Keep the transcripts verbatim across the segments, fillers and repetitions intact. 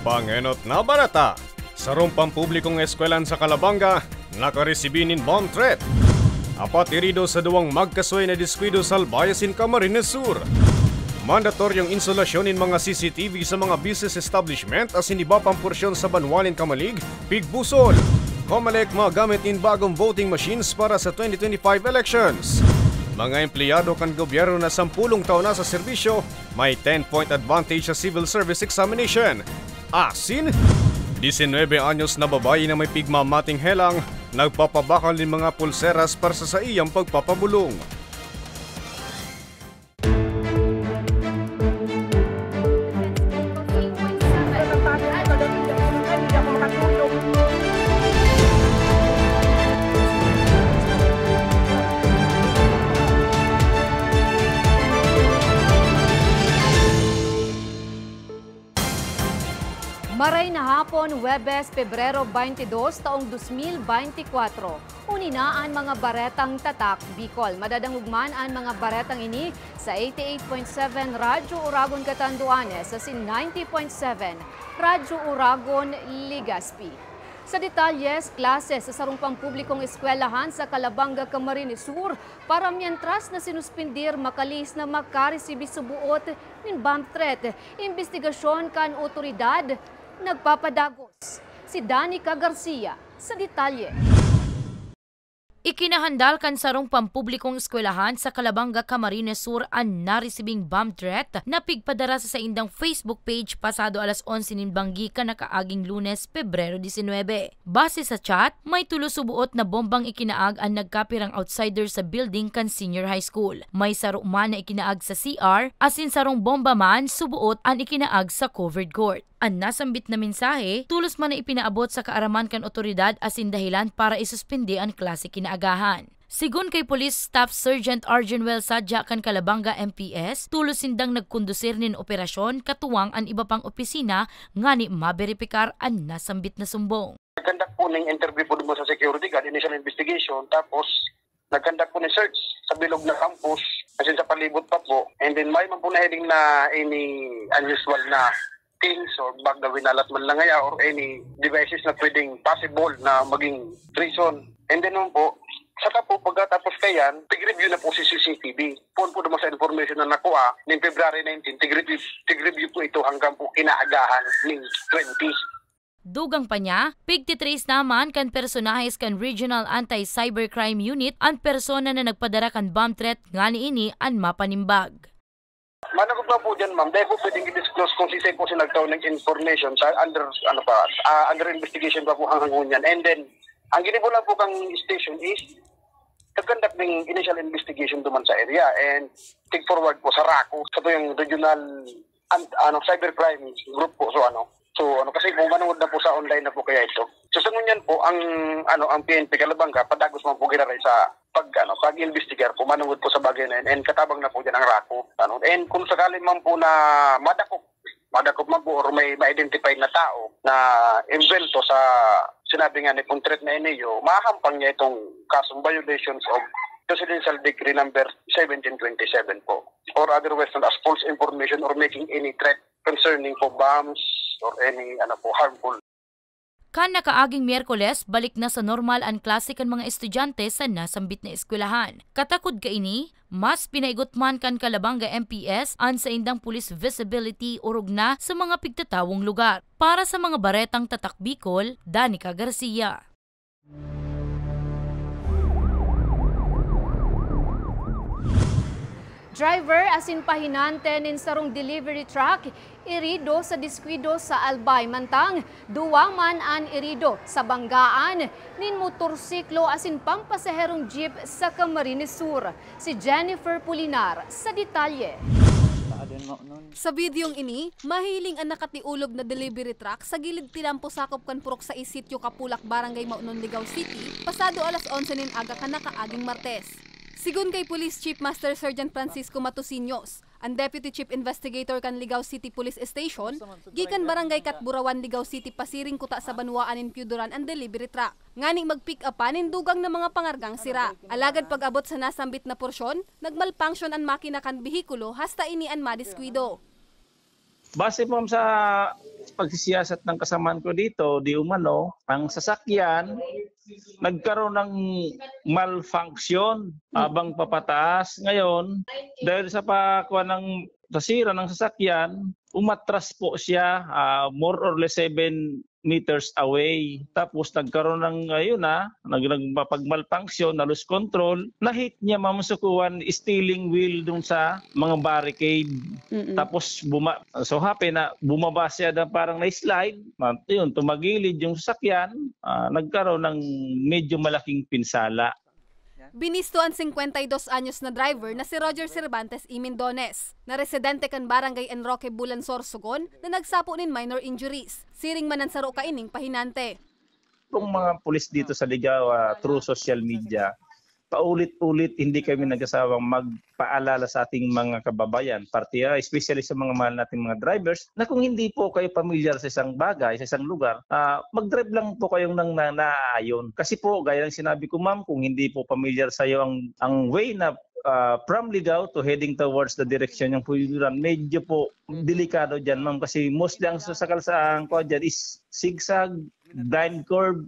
Pangenot na bareta. Sarong pampublikong eskwelahan sa Calabanga nakaresibi nin bomb threat. Apat irido sa duwang magkasuhay na diskuido sa Albay asin Camarines Sur. Mandatoryong insulasyon nin mga C C T V sa mga business establishment asin iba pang porsyon sa banwa nin Camalig, Pigbusol. Comelec magamit nin bagong voting machines para sa twenty twenty-five elections. Mga empleyado kan gobyerno na sampulong taon na sa serbisyo, may ten-point advantage sa civil service examination. Asin, disinwebe anyos na babayi na may pigmamating helang, nagpapabakal nin mga pulseras para sa saiyang pagpapabulong. Maray na hapon, Huwebes, Pebrero twenty-two, taong dos mil beintikwatro. Uni na an mga baretang Tatak Bicol. Madadangog man an mga baretang ini sa eighty-eight point seven Radyo Uragon Catanduanes asin ninety point seven Radyo Uragon Legazpi. Sa detalles, klase sa sarong pampublikong eskwelahan sa Calabanga, Camarines Sur, para mientras na sinuspindir, makalihis na makaresibi suboot nin bomb threat. Imbestigasyon kan otoridad nagpapadagos. Si Danica Garcia sa detalye. Ikinahandal kan sarong pampublikong eskwelahan sa Calabanga, Camarines Sur an naresibing bomb threat na pigpadara sa saindang Facebook page pasado alas onse nin banggi kan nakaaging Lunes, Pebrero disinwebe. Base sa chat, may tulos suboot na bombang ikinaag an nagkapirang outsider sa building kan senior high school. May saro man na ikinaag sa C R, asin sarong bomba man suboot an ikinaag sa covered court. An nasambit na mensahe, tolos man na ipinaabot sa kaaraman kan otoridad asin dahilan para isuspindi an klase kinaagahan. Sigon kay Police Staff Sergeant Arjenwel Sadya kan Calabanga M P S, tolos sindang nagkondusir nin operasyon katuwang an iba pang opisina ngani maberipikar an nasambit na sumbong. Nagkandak po ning interview po duman sa security guard, initial investigation, tapos nagkandak po ni search sa bilog na campus, as in sa palibot pa po. And then may man po nahiling na any unusual na things or bag na winalat man lang kaya or any devices na pwedeng possible na maging reason. And then naman po, saka po pagkatapos kayan, tig-review na po si C C T V. Poon po naman sa information na nakuha, ning February nineteen, tig-review, tig-review po ito hanggang po kinaagahan ning twenty. Dugang pa niya, pigtitrace naman kan personahes kan Regional Anti-Cybercrime Unit an persona na nagpadara kan bomb threat ngani ini an mapanimbag. Managod pa po dyan, ma'am. Dahil po pwedeng i-disclose kung sisay po si nagtao ng information sa under, ano pa, ah, under investigation pa po hanggang ngunyan. And then, ang ginibo lang po kang station is nagkandak ng initial investigation duman sa area and take forward po sa RACU, sa po yung regional an-, ano, cybercrime group po. So, ano, so, ano, kasi po, manungod na po sa online na po kaya ito. So, sa ngunyan po, ang, ano, ang P N P Calabanga, padagos man po giraray sa pag, ano, pag-imbestigar po, manungod po sa bagay na yun. And katabang na po dyan ang RACU. Ano, and kung sakali man po na madakop, madakop man po or may ma-identify na tao na imbento sa sinabi nga ni pong threat na iniyo, mahahampang niya itong kasong violations of Presidential Decree number seventeen twenty-seven po, or otherwise known as false information or making any threat concerning po bombs or any, ano po, harmful. Kan nakaaging Miyerkules, balik na sa normal an klase kan mga estudyante sa nasambit na eskwelahan. Katakod kaini, mas pinaigot man kan Calabanga M P S an saindang police visibility orog na sa mga pigtatawong lugar. Para sa mga baretang Tatak Bicol, Danica Garcia. Driver asin pahinante nin sarong delivery truck irido sa diskwido sa Albay, mantang duwa man an irido sa banggaan nin motorsiklo asin pampasaherong jeep sa Camarines Sur. Si Jennifer Pulinar sa detalye. Sa videong ini, mahiling an nakatiulob na delivery truck sa gilid tinampo sakop kan Purok sais, Sitio Kapulak, Barangay Maonon, Ligao City, pasado alas onse nin aga kan nakaaging Martes. Sigon kay Police Chief Master Sergeant Francisco Matosinhos, an Deputy Chief Investigator kan Ligao City Police Station, gikan Barangay Catburawan, Ligao City, pasiring kuta sa banwaan nin Piyudoran an delivery truck. Ngani magpick-up pa nin dugang na mga pangargang sira. Alagad pag-abot sa nasambit na porsyon, nagmalfunction an makina kan behikulo hasta ini an madiskwido. Base, ma'am, sa Pagsisiyasat ng kasamaan ko dito, di umano, ang sasakyan nagkaroon ng malfunction habang papataas. Ngayon, dahil sa pakuha ng sa sira ng sasakyan, umatras po siya, ah, more or less seven meters away. Tapos nagkaroon ng, ayun na, nag-, nagpapag-malfunction, na-lose control, na-hit niya, Ma'am, sa kuwan, steering wheel dun sa mga barricade. Mm-mm. Tapos buma-, so happen na bumaba siya na parang na-slide, ma-, yun, tumagilid yung sasakyan, ah, nagkaroon ng medyo malaking pinsala. Binisto an singkwenta y dos anyos na driver na si Roger Cervantes y Mendones, na residente kan Barangay Enroque, Bulansor, Sugon, na nagsapo nin minor injuries. Siring man an saro kaining pahinante. Itong mga pulis dito sa Ligao, ah, through social media, paulit-ulit hindi kami nagsasawang magpaalala sa ating mga kababayan, pati, ah, especially sa mga mahal nating mga drivers, na kung hindi po kayo pamilyar sa isang bagay, sa isang lugar, ah, mag-drive lang po kayong nang na-, naaayon. Kasi po, gaya ng sinabi ko, ma'am, kung hindi po pamilyar sa'yo ang, ang way na, ah, from Ligao to heading towards the direction ng Puyuran, medyo po delikado dyan, ma'am, kasi mostly ang sa, sa kalsada ko dyan is zigzag, blind curve.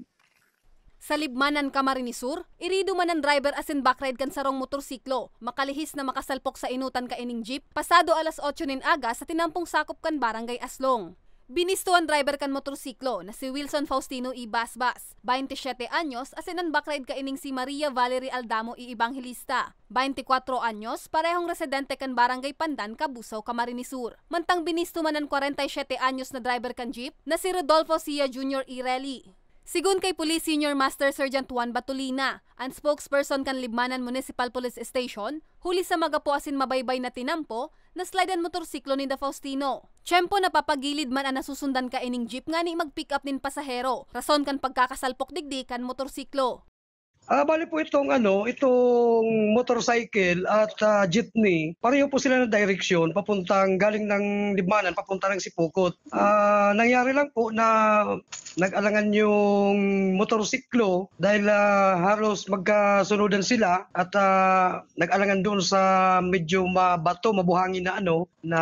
Sa Libmanan, Camarines Sur, irido man an driver asin backride kan sarong motorsiklo, makalihis na makasalpok sa inutan kaining jeep, pasado alas otso nin aga sa tinampong sakop kan Barangay Aslong. Binisto an driver kan motorsiklo na si Wilson Faustino y Basbas, baynte siyete anyos, asin an backride kaining si Maria Valerie Aldamo y Evangelista, baynte kwatro anyos, parehong residente kan Barangay Pandan, Cabusao, Camarines Sur. Mantang binisto man an kwarenta y siyete anyos na driver kan jeep na si Rodolfo Sia Junior Ireli. Sigon kay Police Senior Master Sergeant Juan Batulina, an spokesperson kan Libmanan Municipal Police Station, huli sa magapo asin mabaybay na tinampo, na-slide an motorsiklo ninda Faustino. Tiyempo na papagilid man an nasusundan kaining jeep ngani mag-pick up nin pasahero, rason kan pagkakasalpok digdi kan motorsiklo. Ah, bali po itong ano, itong motorcycle at, ah, jeepney, pareho po sila ng direksyon papuntang, galing ng Libmanan papunta ng Sipocot. Ah, nangyari lang po na nag-alangan yung motorsiklo dahil, ah, halos magkasunodan sila at, ah, nag-alangan doon sa medyo mabato, mabuhangin na ano, na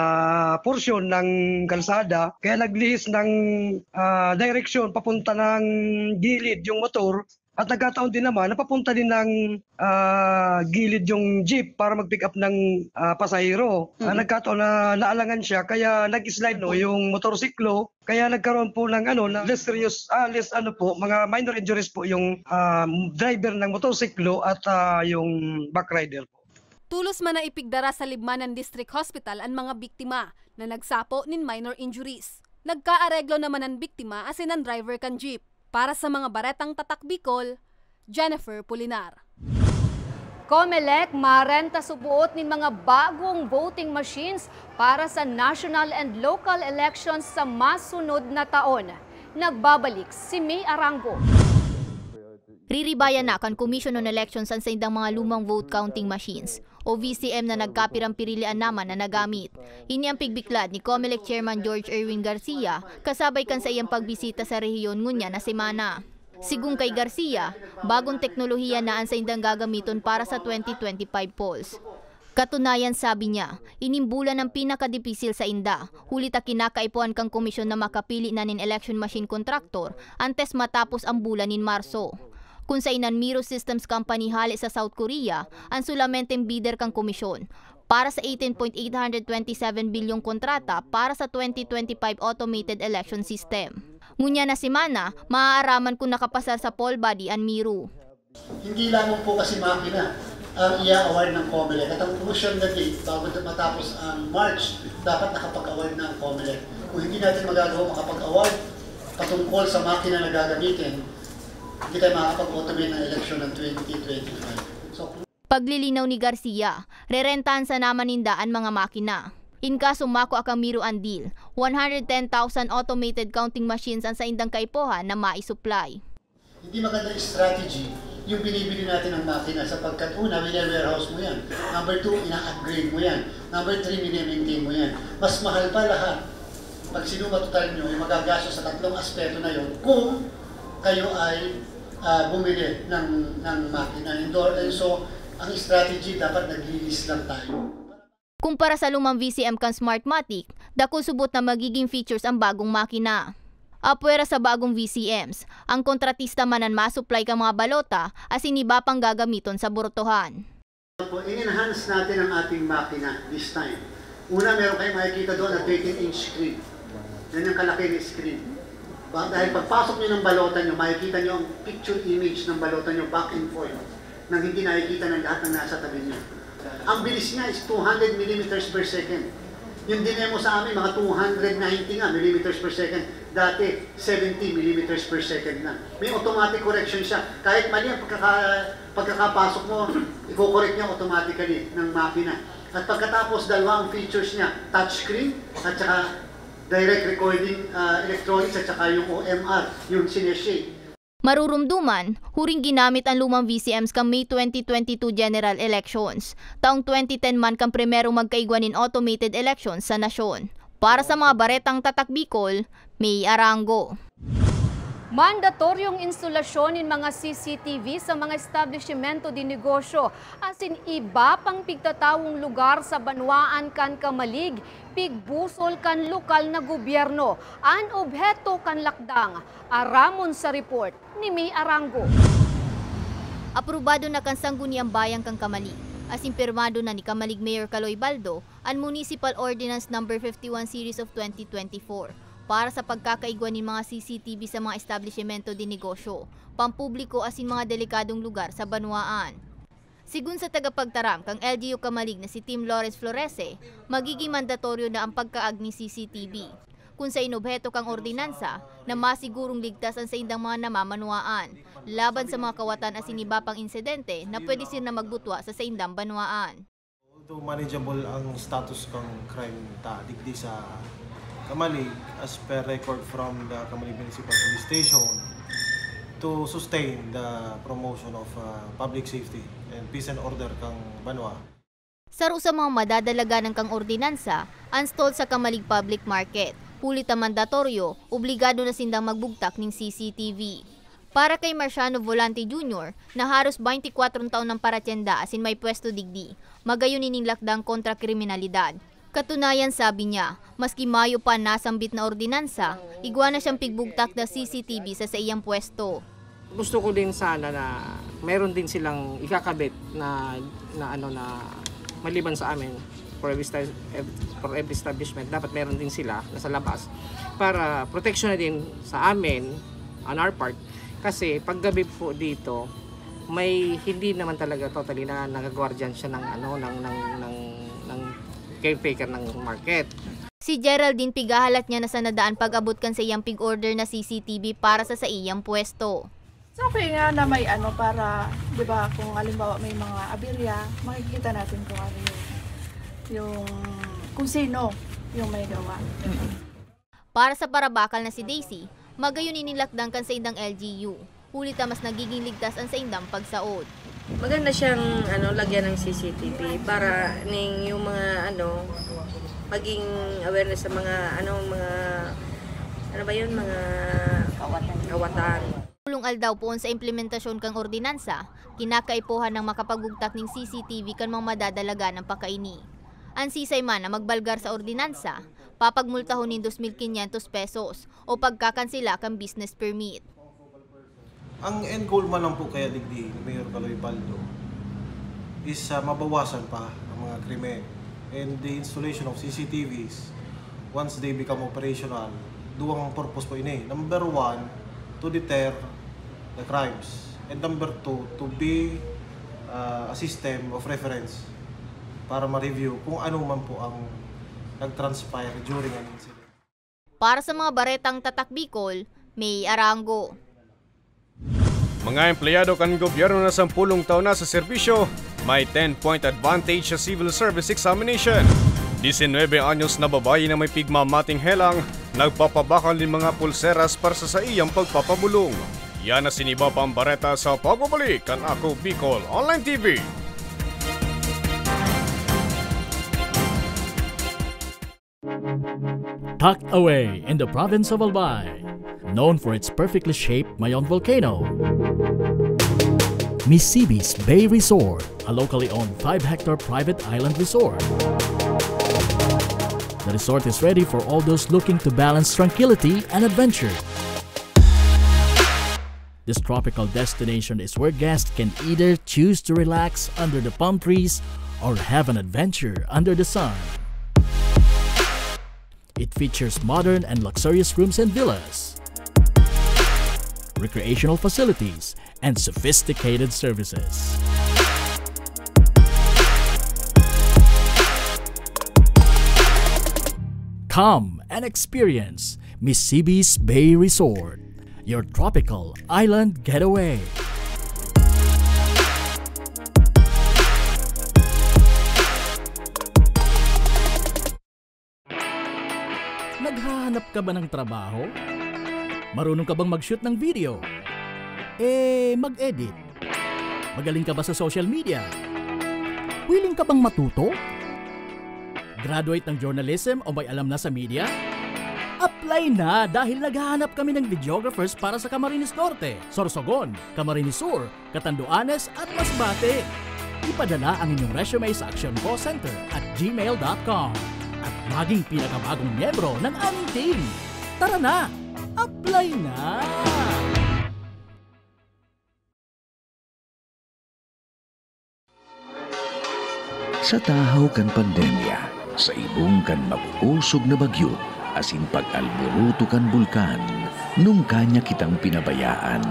porsyon ng kalsada. Kaya naglihis ng, ah, direksyon papunta ng gilid yung motor. At nagkataon din naman na papunta din ng, ah, gilid yung jeep para mag-pick up ng, ah, pasahero. Ah, Mm. nagkataon na naalangan siya, kaya nag-slide, no, yung motorsiklo. Kaya nagkaroon po ng, ano, na less serious, ah, less, ano po, mga minor injuries po yung, ah, driver ng motorsiklo at, ah, yung back rider po. Tolos man na ipigdara sa Libmanan District Hospital an mga biktima na nagsapo nin minor injuries. Nagkaareglo naman an biktima asin an driver kan jeep. Para sa mga Baretang Tatak Bicol, Jennifer Pulinar. Comelec marenta suboot nin mga bagong voting machines para sa national and local elections sa masunod na taon. Nagbabalik si May Arango. Riribayan na kan Commission on Elections an saindang mga lumang vote counting machines o V C M na nagkapirang pirilian naman na nagamit. Ini ang pigbiklad ni Comelec Chairman George Erwin Garcia, kasabay kan saiyang pagbisita sa rehiyon ngunyan na semana. Sigon kay Garcia, bagong teknolohiya na an saindang gagamiton para sa twenty twenty-five polls. Katunayan, sabi niya, ining bulan ang pinakadipisil sainda, huli ta kinakaipuhan kan komisyon na makapili na nin election machine contractor antes matapos ang bulan nin Marso. Kun sa inan, Miro Systems Company hale sa South Korea an solamenteng bidder kan komisyon para sa eighteen point eight hundred twenty-seven bilyong kontrata para sa twenty twenty-five automated election system. Ngunyan na semana, maaaraman kun nakapasar sa poll body an Miro. Hindi lamang po kasi makina ang i-award ng Comelec. At ang crucial na date, bago matapos ang March, dapat nakapag-award na ang Comelec. Kung hindi natin magagawa makapag-award patungkol sa makina na gagamitin, hindi tayo makakapag-automate ng eleksyon ng twenty twenty-five. So, Paglilinaw ni Garcia, rerentahan sana man ninda an mga makina. In kaso makua kan Miro an deal, one hundred ten thousand automated counting machines an saindang kaipuhan na maisupply. Hindi magandang strategy yung binibili natin ng makina sapagkat una, wine-warehouse mo yan. Number two, ina-upgrade mo yan. Number three, mine-maintain mo yan. Mas mahal pa lahat pag sinuma total nyo yung magagastos sa tatlong aspeto na yon kung kayo ay, ah, bumili ng, ng makina. And, and so, ang strategy, dapat nag-lease lang tayo. Kumpara sa lumang V C M kan Smartmatic, Dakul subot na magiging features ang bagong makina. Apwera sa bagong V C Ms, ang kontratista man an masuplay kan mga balota asin iba pang gagamiton sa burtohan. In-enhance natin ang ating makina this time. Una, meron kayong makikita doon na thirteen inch screen. Ganyan kalaki na screen. Ba, dahil pagpasok nyo ng balota nyo, makikita nyo ang picture image ng balota nyo back and forth nang hindi nakikita ng lahat ng nasa tabi nyo. Ang bilis niya is two hundred millimeters per second. Yung dinemo sa amin, mga two hundred ninety nga millimeters per second. Dati, seventy millimeters per second na. May automatic correction siya. Kahit mali ang pagkaka, pagkakapasok mo, i-correct niya automatically ng makina. At pagkatapos, dalawa ang features niya, touchscreen at saka direct recording, ah, electronics at saka yung O M R, yung sineshake. Marurumduman, huring ginamit an lumang V C Ms kan May twenty twenty-two general elections. Taong twenty ten man kan primerong magkaigwa nin automated elections sa nasyon. Para sa mga baretang Tatak Bicol, May Arango. Mandatoryong insulasyon nin mga C C T V sa mga establisimento de negosyo asin iba pang pigtatawong lugar sa banwaan kan kamalig, pigbusol kan lokal na gobyerno. An obheto kan lakdang, aramon sa report ni May Arango. Aprobado na kan Sangguniang Bayan kan Camalig, asin pirmado na ni Camalig Mayor Kaloy Baldo an Municipal Ordinance Number fifty-one Series of twenty twenty-four para sa pagkakaigwa nin mga C C T V sa mga establisimento de negosyo, pampubliko asin mga delikadong lugar sa banwaan. Sigon sa tagapagtaram kan L G U Camalig na si Tim Lawrence Florese, magiging mandatoryo na ang pagkaigwa nin C C T V, kun saen obheto kan ordinansa na masigurong ligtas an saindang mga namamanwaan laban sa mga kawatan asin iba pang insidente na pwede sira na magbutwa sa saindang banwaan. Although manageable ang status kan crime ta digdi sa Camalig, as per record from the Camalig Municipal Police Station, to sustain the promotion of, uh, public safety and peace and order kan banwa. Saro sa mga madadalagan kan ordinansa, an stall sa Camalig Public Market. Huli ta mandatoryo, obligado na sindang magbugtak nin C C T V. Para kay Marciano Volante Junior, na haros baynti kwatro taon nang paratyenda asin may pwesto digdi, magayon ining lakdang kontra kriminalidad. Katunayan, sabi niya, maski mayo pa an nasambit na ordinansa, igwa na siyang pigbugtak na C C T V sa saiyang pwesto. Gusto ko din sana na meron din silang ikakabit na, na ano na maliban sa amin, for every, sta- ev- for every establishment, dapat meron din sila na sa labas para protection na din sa amin on our part. Kasi paggabi po dito, may hindi naman talaga totally na nagagwardiyan siya ng ano ng ng ng ng caretaker ng market. Si Geraldine, pighahalat niya na sana daa an pag-abot kan saiyang pig-order na C C T V para sa saiyang pwesto. It's okay nga na may ano para, di ba, kung halimbawa may mga aberya, makikita natin kung ano yung, yung kung sino yung may gawa. Para sa parabakal na si Daisy, magayon ining lakdang kan saindang L G U. Huli ta mas nagiging ligtas an saindang pagsaod. Maganda siyang ano, lagyan ng C C T V para ning yung mga ano, maging awareness sa mga ano, mga ano ba yun, mga kawatan. Kawatan. Pulong aldaw poon sa implementasyon kan ordinansa, kinakaipuhan nang makapagbugtak nin C C T V kan mga madadalagan pakaini. An sisay man na magbalgar sa ordinansa, papagmultahon nin dos mil quinientos pesos o pagkakansela kan business permit. Ang end goal man lang po kaya digdi ni Mayor Kaloy Baldo is, ah, mabawasan pa ang mga krimen. And the installation of C C T Vs, once they become operational, duwang purpose po ini. Number one, to deter the crimes. And number two, to be, ah, a system of reference para ma-review kung ano man po ang nag-transpire during an incident. Para sa mga baretang Tatak Bicol, May Arango. Mga empleyado kan gobyerno na sampulong taon na sa serbisyo, may ten-point advantage sa civil service examination. Disinwebe anyos na babayi na may pigmamating helang, nagpapabakal nin mga pulseras para sa saiyang pagpapabulong. Yan asin iba pang bareta sa pagbabalik kan Ako Bicol Online T V. Tucked away in the province of Albay, known for its perfectly shaped Mayon volcano, Misibis Bay Resort, a locally owned five-hectare private island resort. The resort is ready for all those looking to balance tranquility and adventure. This tropical destination is where guests can either choose to relax under the palm trees or have an adventure under the sun. It features modern and luxurious rooms and villas, recreational facilities, and sophisticated services. Come and experience Misibis Bay Resort, your tropical island getaway. Naghahanap ka ba ng trabaho? Marunong ka bang mag-shoot ng video? Eh, mag-edit? Magaling ka ba sa social media? Willing ka bang matuto? Graduate ng journalism o may alam na sa media? Apply na, dahil naghahanap kami ng videographers para sa Camarines Norte, Sorsogon, Camarines Sur, Catanduanes at Masbate. Ipadala ang inyong resume sa actioncallcenter at gmail dot com at maging pinakabagong miyembro ng aming team. Tara na! Apply na! Sa tahaw kan pandemya, sa ibong kan mag-osog na bagyo, asin pag-alboroto kan bulkan, nungka niya kitang pinabayaan,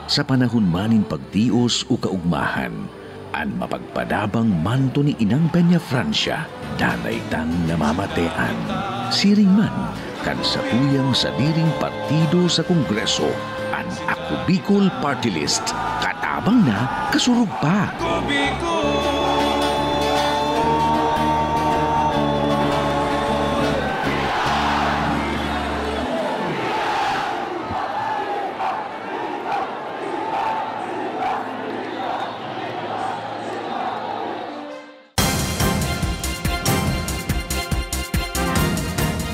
sa panahon man nin pagtios o kaugmahan, an mapagpadabang manto ni Inang Peñafrancia, danay tang namamatean. Siring man kan sakuyang sadiring partido sa Kongreso, an Ako Bicol Party List, katabang na, kasurog pa.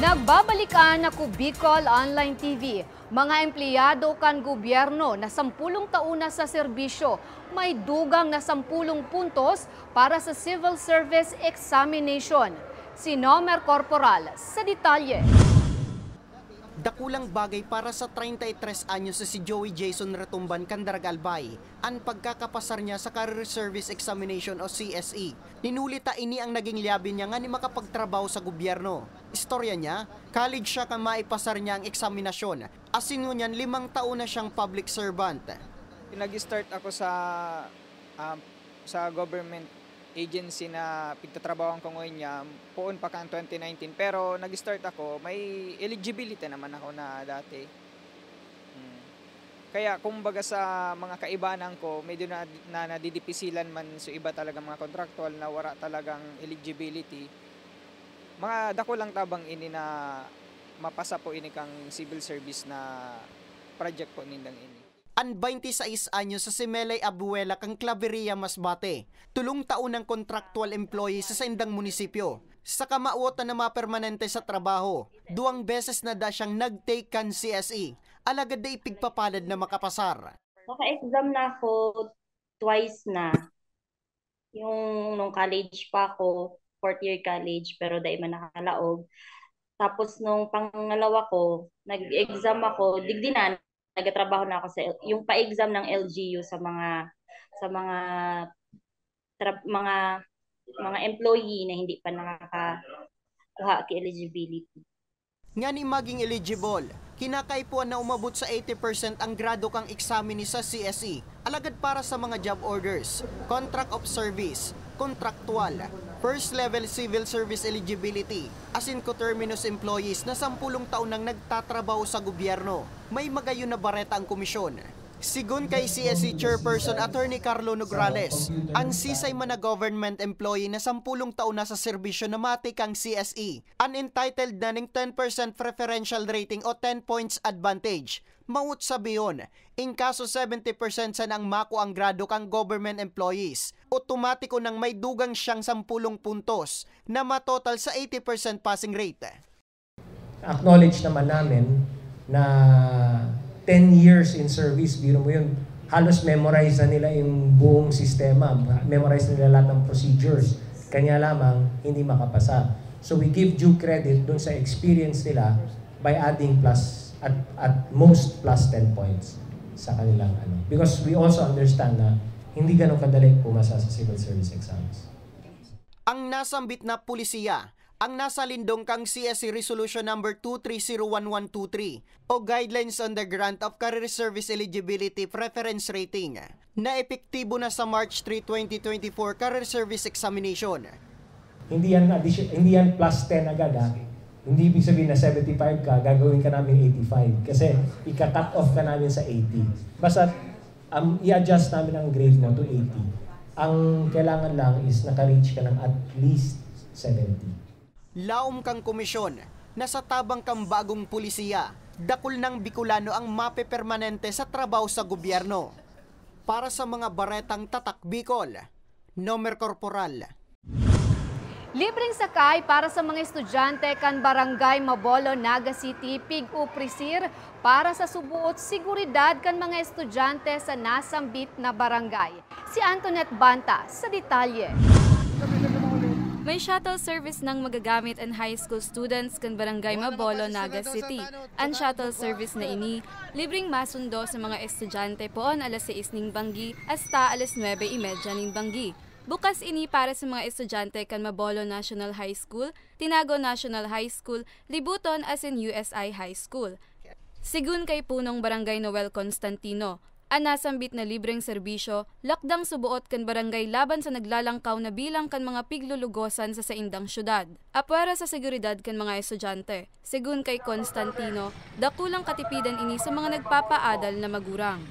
Nagbabalik an Ako Bicol Online T V. Mga empleyado kan gobyerno na sampulong taon na sa serbisyo, may dugang na sampulong puntos para sa civil service examination. Si Nomer Corporal sa detalye. Dakulang bagay para sa treinta y tres anyos na si Joey Jason Retumban kan Daraga Albay an pagkakapasar niya sa Career Service Examination o C S E. Ninuli ta ini ang naging lyabe niya nganing makapagtrabaho sa gobyerno. Istorya niya, college siya kan maipasar niya ang eksaminasyon, asin ngunyan limang taon na siyang public servant. Nag-start ako sa, ah, sa government agency na pigtatrabahoan ko ngayon niya, poon pa kan twenty nineteen. Pero nag-start ako, may eligibility naman ako na dati. Hmm. Kaya kumbaga sa mga kaibanan ko, medyo na, na nadidipisilan man sa iba talaga mga contractual na wala talagang eligibility. Mga dakulang tabang ini na mapasa po ini kang civil service na project po nindang ini. An twenty-sais anyos na si Melay Abuela kan Claveria, Masbate, tolong taon nang contractual employee sa saindang munisipyo. Saka mawotan na mapermanente sa trabaho. Duwang beses na da siyang nag-take kan C S E, alagad dai pigpapalad na makapasar. Naka-exam na ako twice na. Yung nung college pa ako, fourth year college, pero dai man nakalaog. Tapos nung pangalawa ko, nag-exam ako, digdi na, nagtatrabaho na ako sa, yung pa-exam ng L G U sa mga, sa mga, tra-, mga, mga employee na hindi pa nakakakuha ki eligibility. Ngani maging eligible, kinakaipuhan na umabot sa eighty percent ang grado kan eksamen ni sa C S E. Alagad para sa mga job orders, contract of service, kontraktual, first level civil service eligibility, asin coterminous employees na sampulong taon nang nagtatrabaho sa gobyerno, may magayon na bareta ang komisyon. Sigon kay C S E Chairperson Attorney Carlo Nograles, an sisay man na government employee na sampulong taon na sa serbisyo na mati kang C S E, an entitled na ning ten percent preferential rating o ten points advantage. Mawot sabihon, in kaso seventy percent sana ang makuang grado kang government employees, otomatiko nang may dugang siyang sampulong puntos na matotal sa eighty percent passing rate. Acknowledge naman namin na ten years in service, biro mo yun, halos memorize na nila yung buong sistema, memorize nila lahat ng procedures. Kanya lamang, hindi makapasa. So we give due credit dun sa experience nila by adding plus, at, at most plus ten points sa kanilang ano. Because we also understand na hindi ganun kadali pumasa sa civil service exams. Ang nasambit na pulisiya, ang nasalindong kan C S E Resolution Number two three zero one one two three o Guidelines on the Grant of Career Service Eligibility Preference Rating, na epektibo na sa March three, twenty twenty-four Career Service Examination. Hindi yan, addition, hindi yan plus ten agad, ha. Hindi ibig sabihin na seventy-five ka, gagawin ka namin eighty-five. Kasi ika-cut off ka namin sa eighty. Basta um, i-adjust namin ang grade mo to eighty. Ang kailangan lang is naka-reach ka ng at least seventy. Laom kan komisyon na sa tabang kan bagong pulisiya, dakul nang Bicolano ang mapepermanente sa trabaho sa gobyerno. Para sa mga baretang Tatak Bicol, Nomer Corporal. Libreng sakay para sa mga estudyante kan Barangay Mabolo, Naga City, pig-upresir para sa suboot seguridad kan mga estudyante sa nasambit na barangay. Si Antoinette Banta sa detalye. May shuttle service nang magagamit an high school students kan Barangay Mabolo, Naga City. An shuttle service na ini, libreng masundo sa mga estudyante poon alas sais ning banggi hasta alas nuebe y media nin banggi. Bukas ini para sa mga estudyante kan Mabolo National High School, Tinago National High School, Libuton asin U S I High School. Segun kay Punong Barangay Noel Constantino, an nasambit na libreng serbisyo, lakdang suboot kan barangay laban sa naglalangkaw na bilang kan mga piglulugosan sa saindang syudad. Apwera sa seguridad kan mga estudyante, segun kay Constantino, dakulang katipidan ini sa mga nagpapaadal na magurang.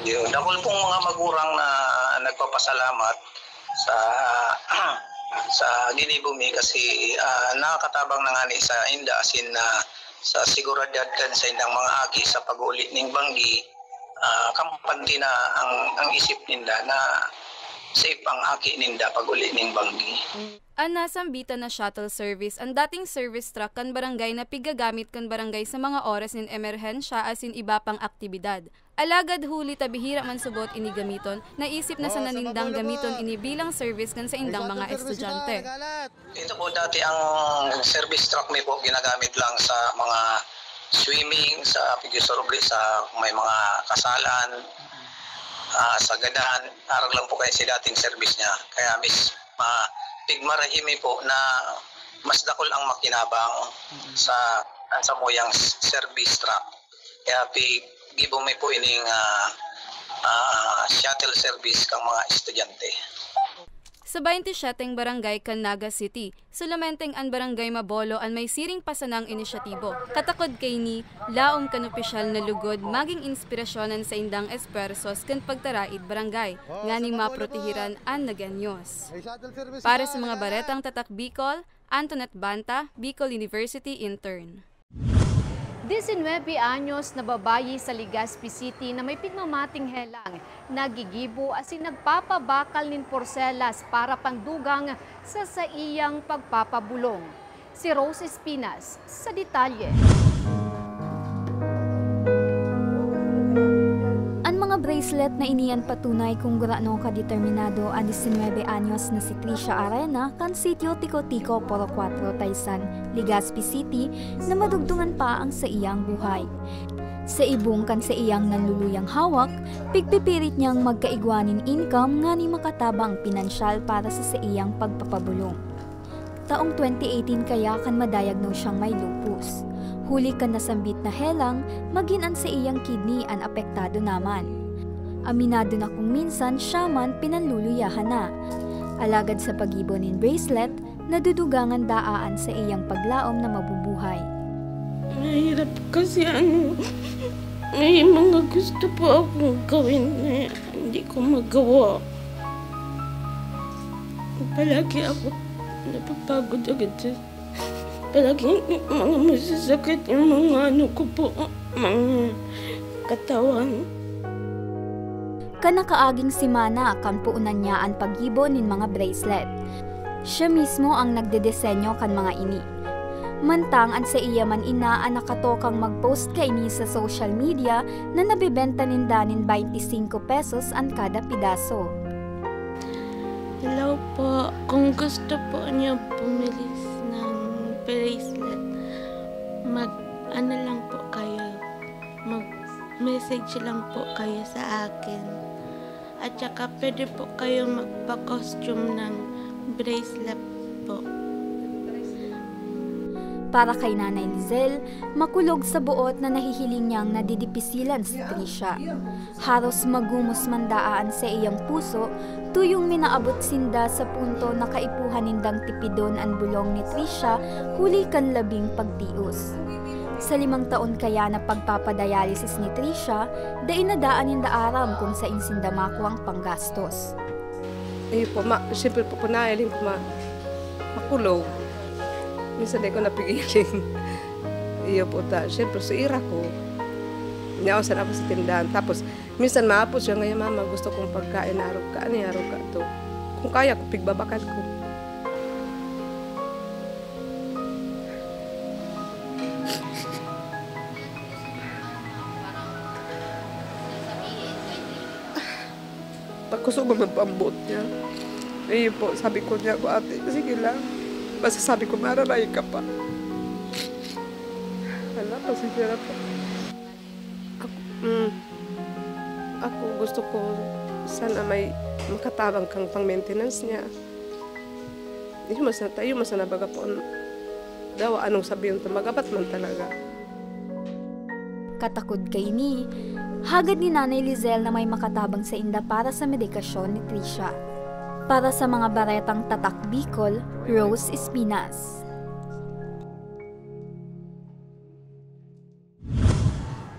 Yun, dakul pong mga magurang na nagpapasalamat sa sa ginibo mi kasi ah, nakakatabang na ngani sa inda asin na sa seguridad kan sa indang mga aki sa pag-uli ning banggi, ah, kampante na ang, ang isip ninda na safe ang aki ninda pag-uli ning banggi. An nasambitan na shuttle service an dating service truck kan barangay na pigagamit kan barangay sa mga oras nin emerhensya asin iba pang aktibidad. Alagad huli ta bihira man subot ini gamiton, naisip na sana nindang gamiton ini bilang service kan saindang mga estudyante. Ito po dati ang service truck mi po ginagamit lang sa mga swimming, sa pigsusurubli sa may mga kasalan, ah, sa gadan. Arog lang po kaya si dating service niya. Kaya mis ma pigmarahi mi po na mas dakul ang makinabang sa sa muyang service truck. Kaya pi gibo mi po ining ah, ah, shuttle service kang mga estudyante. Sa baynte syeteng barangay kan Naga City, solomenteng an Barangay Mabolo an may siring pa sanang inisyatibo. Katakod kaini, laom kan opisyal na lugod magin inspirasyon an saindang espuwersos kan pagtaraid barangay, nganing maprotehiran an Nagueños. Para sa mga baretang Tatak Bicol, Antoinette Banta, Bicol University Intern. Disinwebe anyos na babayi sa Legazpi City na may pigmamating helang, nagigibo asin nagpapabakal nin porselas para pandugang sa saiyang pagpapabulong. Si Rose Espinas sa detalye. An mga bracelet na ini an patunay kung gurano kadeterminado an disinwebe anyos na si Tricia Arena kan sitio Tico-Tico, Poro Cuatro, Taysan, Legazpi City, na madugdungan pa ang saiyang buhay. Sa ibong kan saiyang nanluluyang hawak, pigpipirit niyang magkaigwa nin income nganing makatabang pinansyal para sa saiyang pagpapabulong. Taong twenty eighteen kaya kan ma-diagnose siyang may lupus. Huli kan nasambit na helang, magin an saiyang kidney an apektado naman. Aminado na kung minsan siya man pinanluluyahan na. Alagad sa paggibo nin bracelet, nadudugangan daa an saiyang paglaom na mabubuhay. Mahirap kasi ano, may mga gusto po akong gawin na hindi ko magawa. Palagi ako napapagod agad sa palagi mga masasakit yung mga ano ko po, mga katawan. Kan nakaaging semana kan puonan niya an paggibo nin mga bracelet. Siya mismo ang nagdedesenyo kan mga ini. Mantang an saiya man ina an nakatokang mag-post kaini sa social media na nabebenta ninda nin baynte singko pesos an kada pidaso. Hello po. Kung gusto po niyo bumili ng bracelet, mag, ano lang po kayo, mag-message lang po kayo sa akin. At saka pwede po kayo magpa-costume ng bracelet po. Para kay Nanay Lizelle, makulog sa buot na nahihiling niyang nadidipisilan si Tricia. Haros magumos man daa an saiyang puso, tuyong minaabot sinda sa punto na kaipuhan nindang tipidon an bulong ni Tricia huli kan labing pagtios. Sa limang taon kaya na pagpapadialysis ni Tricia, dai na daa ninda aram kung sain sinda makuang panggastos. Iyo po, ma, siyempre po, po nahiling ko ma, makulog. Minsan di ko napigiling. Iyo po ta, siyempre, suira ko. Niyaon sana ako sa tindahan. Tapos, minsan maapos siya, ngayon, "Mama, gusto kong pagkain na arog ka, ano yung arog ka to?" Kung kaya ko, pigbabakal ko. Pagkusog man pambot niya. Ayun po, sabi ko niya, "Ate, sige lang. Basta sabi ko, mararay ka pa." Hala, pasensya na po. Ako, mm, ako gusto ko sana may makatabang kang pang-maintenance niya. Iyo man sana, iyo man sana baga po, dawa anong sabihin to, magabat man talaga. Katakod kaini, hagad ni Nanay Lizelle na may makatabang sainda para sa medikasyon ni Tricia. Para sa mga baretang Tatak Bicol, Rose Espinas.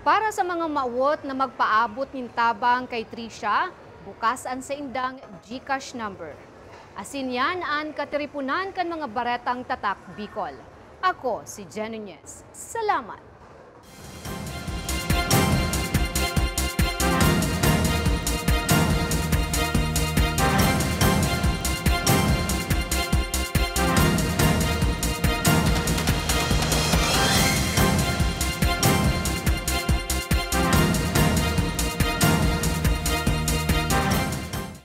Para sa mga mawot na magpaabot nin tabang kay Tricia, bukas an saindang GCash number. Asin yan an katiriponan kan mga baretang Tatak Bicol. Ako si Jen Nunez. Salamat!